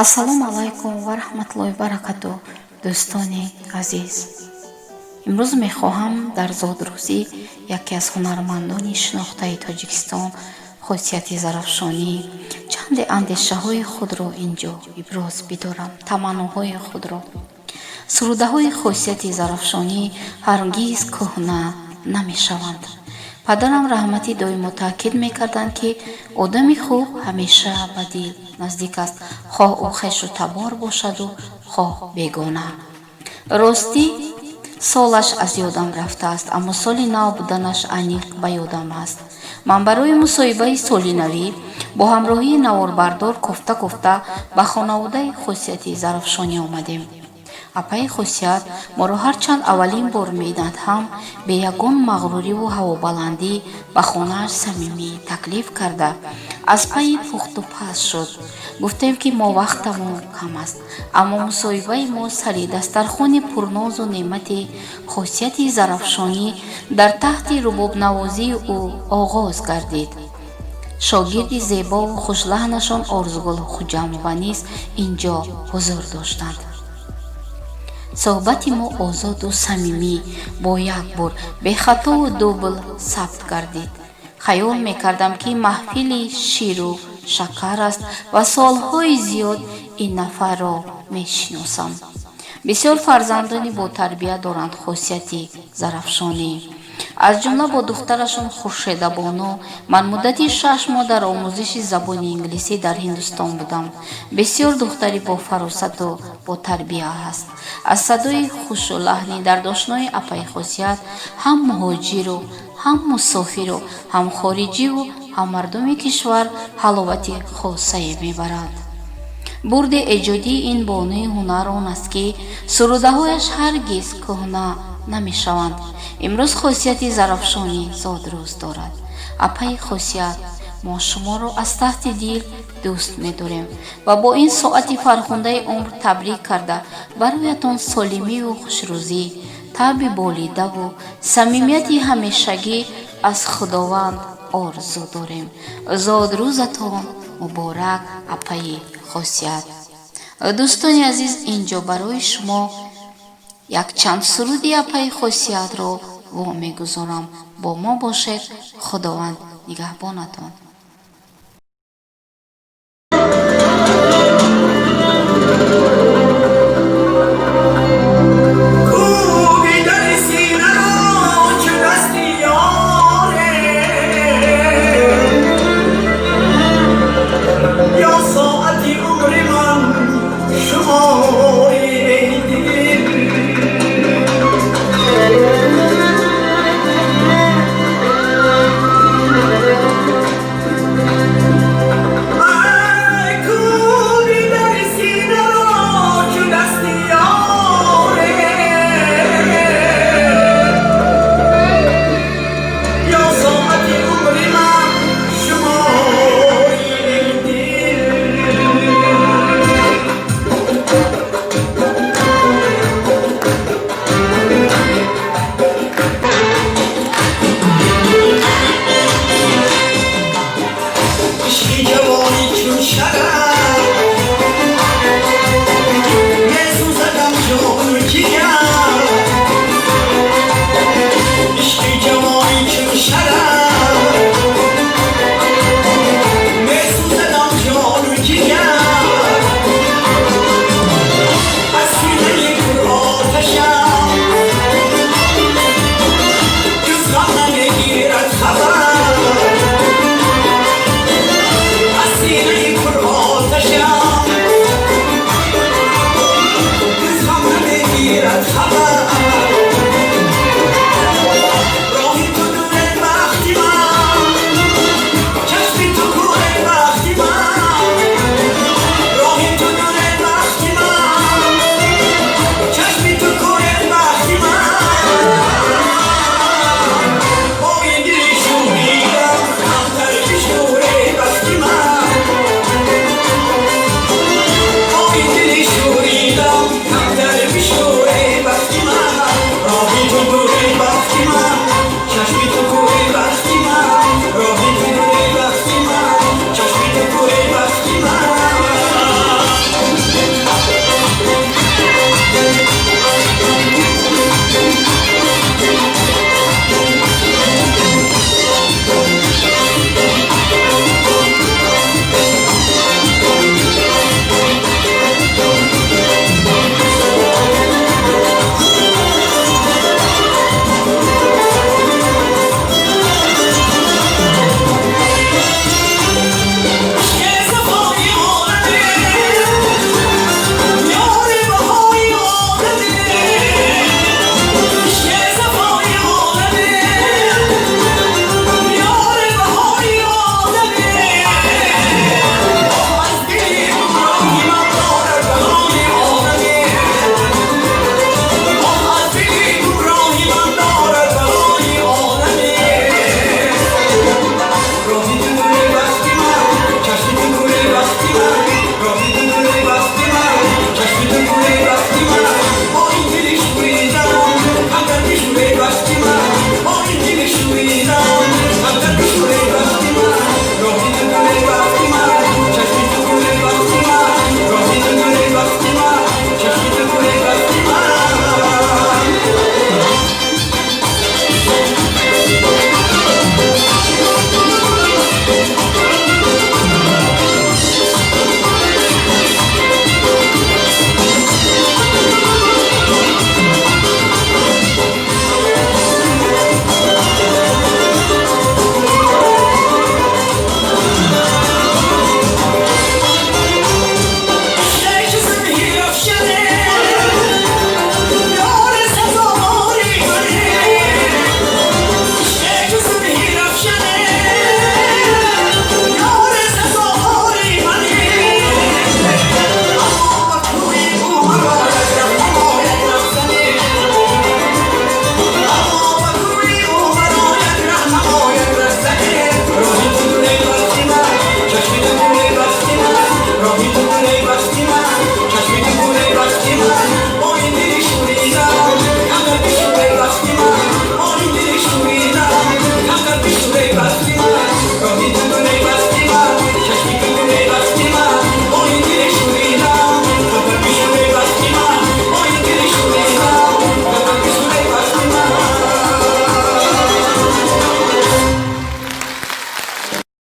Ассалому алайкум ва раҳматуллоҳи баракату, дӯстони азиз. Имрӯз мехоҳам дар зодрӯзӣ яке аз ҳунармандони шинохтаи Тоҷикистон, Хосияти Зарафшонӣ, чанде андешаҳои худро ин ҷо иброз бидорам, таманноҳои худро. Сурудаҳои Хосияти Зарафшонӣ ҳаргиз кӯҳна намешаванд. Падарам раҳматӣ доимо таъкид мекарданд, ки одами хуб ҳамеша ба дил наздик аст, хоҳ ӯ хешу табор бошаду хоҳ бегона. Ростӣ, солаш аз ёдам рафтааст, аммо соли нав буданаш аниқ ба ёдам аст. Ман барои мусоҳибаи соли навӣ бо ҳамроҳии наворбардор кофта кофта ба хонаводаи Хосияти Зарафшонӣ омадем. Апаи Хосият моро ҳарчанд аввалин бор меданд ҳам, бе ягон мағруриву ҳавобаландӣ ба хонааш самимӣ таклиф карда, аз пайи пухту паз шуд. Гуфтем, ки мо вақтамон кам аст, аммо мусоҳибаи мо сари дастархони пурнозу неъмати Хосияти Зарафшонӣ дар таҳти рубобнавозии ӯ оғоз гардид. Шогирди зебову хушлаҳнашон Орзугул Хуҷамова низ ин ҷо ҳузур доштанд. Суҳбати мо озоду самимӣ бо як бор бехатову дубл сабт гардид. Хаёл мекардам, ки маҳфили ширу шакар аст ва солҳои зиёд ин нафарро мешиносам. Бисёр фарзандони ботарбия доранд Хосияти Зарафшонӣ. Аз ҷумла бо духтарашон Хуршедабону ман муддати 6 моҳ дар омӯзиши забони инглисӣ дар Ҳиндустон будам. Бисёр духтари бофаросату ботарбия аст. Аз садои хушу лаҳни дардошнои апаи Хосият ҳам муҳоҷиру, ҳам мусофиру, ҳам хориҷиву, ҳам мардуми кишвар ҳаловати хосае мебаранд. Бурди эҷодии ин бонуи ҳунар он аст, ки сурудаҳояш ҳаргиз кӯҳна намешаванд. Имрӯз Хосияти Зарафшонӣ зодрӯз дорад. Апаи Хосият, мо шуморо аз таҳти дил дӯст медорем ва бо ин соати фархундаи умр табрик карда, бароятон солимиву хушрӯзӣ, таъби болидаву самимияти ҳамешагӣ аз Худованд орзу дорем. Зодрӯзатон муборак, апаи Хосият! Дӯстони азиз, ин ҷо барои шумо якчанд суруди апаи Хосиятро вомегузорам. Бо мо бошед, Худованд нигаҳбонатон. Ишқи ҷавонӣ чун шарар.